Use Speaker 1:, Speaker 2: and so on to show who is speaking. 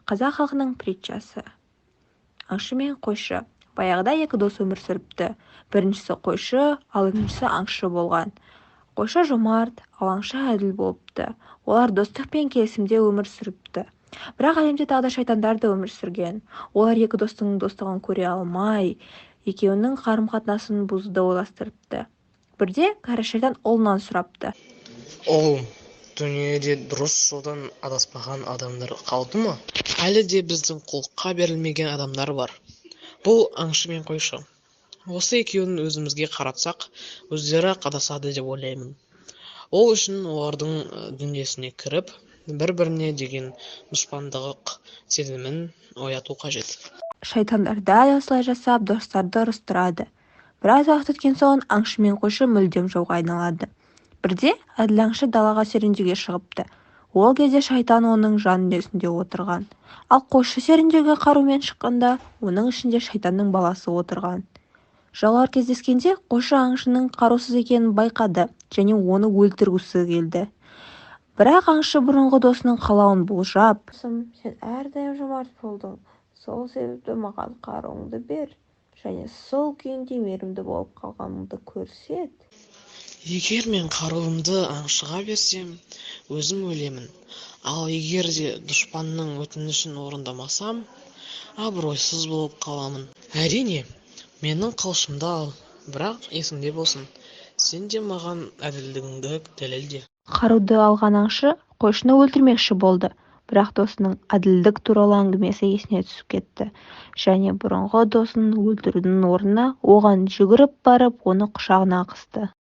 Speaker 1: Қазақ халқының притчасы. Аңшы мен қойшы. Баяғыда екі дос өмір сүріпті. Біріншісі қойшы, ал екіншісі аңшы болған. Қойшы жомарт, ал аңшы әділ болыпты. Олар достық пен келісімде өмір сүріпті. Бірақ әлемде тағы да шайтандар да өмір сүрген. Олар екі достың достығын көре алмай, екеуінің қарым-қатынасын бұзуды ойластырыпты. Бірде кәрі шайтан ұлынан сұрапты.
Speaker 2: Ұлым, дүниеде дұрыс жолдан адаспаған адамдар қалды ма? Әлі де біздің қулыққа берілмеген адамдар бар. Бұл аңшы мен қойшы. Осы екеуін өзімізге қаратсақ, өздері-ақ адасады деп ойлаймын. Ол үшін олардың дүниесіне кіріп, бір-біріне деген дұшпандық сезімін ояту қажет.
Speaker 1: Шайтандар дәл осылай жасап, достарды ұрыстырады. Біраз уақыт өткен соң аңшы мен қойшы мүлдем жауға айналады. Бірде әділ аңшы далаға серуендеуге шығыпты. Ол кезде шайтан оның жан дүниесінде отырған. Ал қойшы серуендеуге қарумен шыққанда, оның ішінде шайтанның баласы отырған. Жаулар кездескенде қойшы аңшының қарусыз екенін байқады және оны өлтіргісі келді. Бірақ аңшы бұрынғы досының қалауын болжап: "Досым, сен әрдайым жомарт болдың, сол себепті маған қаруыңды бер және сол күйінде мейірімді болып қалғаныңды көрсет".
Speaker 2: Егер мен қаруымды аңшыға берсем, өзім өлемін. Ал егер де дұшпанның өтінішін орындамасам, абыройсыз болып қаламын. Әрине, менің қылышымды ал, бірақ есіңде болсын, сен де маған әділдігіңді дәлелде.
Speaker 1: Қаруды алған аңшы қойшыны өлтірмекші болды, бірақ досының әділдік туралы әңгімесі есіне түсіп кетті және бұрынғы досын өлтірудің орнына оған жүгіріп барып, оны құшағына қысты.